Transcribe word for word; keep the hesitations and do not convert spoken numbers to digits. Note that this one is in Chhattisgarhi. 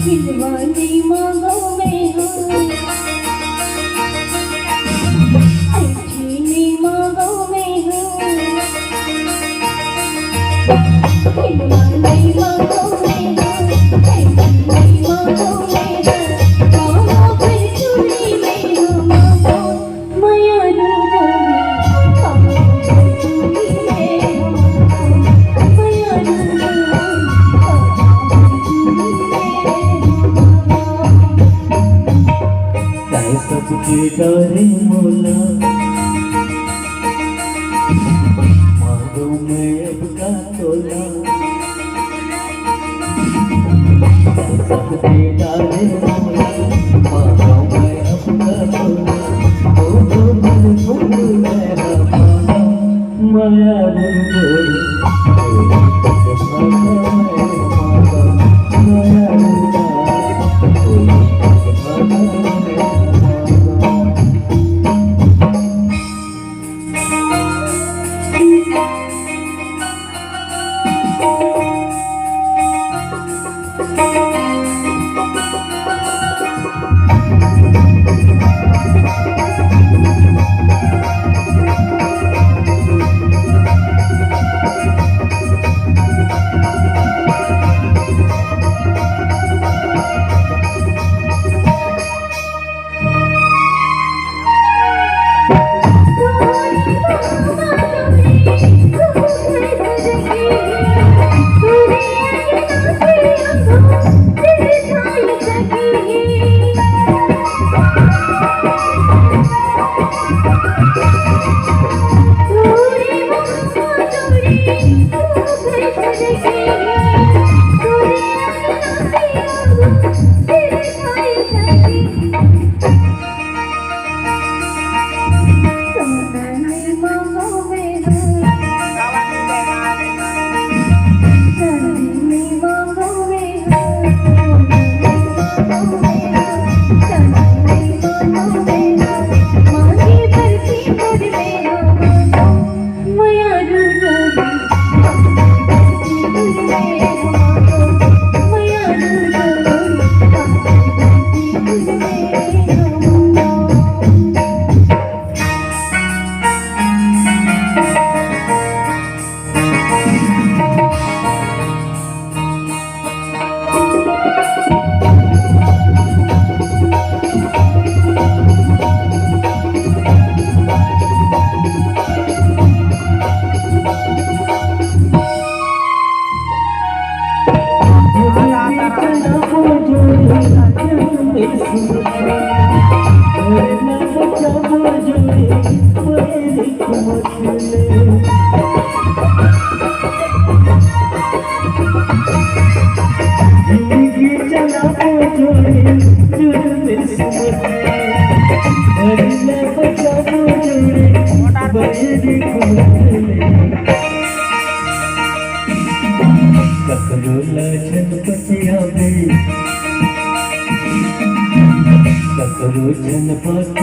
खिलवा नइ मांगों मैं हूँ, ऐसी नइ मांगों मैं हूँ। खिलवा नइ मांगों मैं हूँ, ऐसी नइ मांगों मैं हूँ। पाँव पर चूड़ी मैं हूँ, मांगों मया रू जोड़ी। पाँव पर चूड़ी मैं हूँ, मांगों मया रू जोड़ी। पाँव पर चूड़ी मैं हूँ, मांगों। तैं सबके डारे मोला, मांगों मैं अब का तोला। तैं सबके डारे मोला, मांगों मैं अब का तोला। ओ, ओ, ओ, ओ, ओ, मैं हमारा मया रू जोड़ी। ककरो ला झन पतियाबे, ककरो झन बात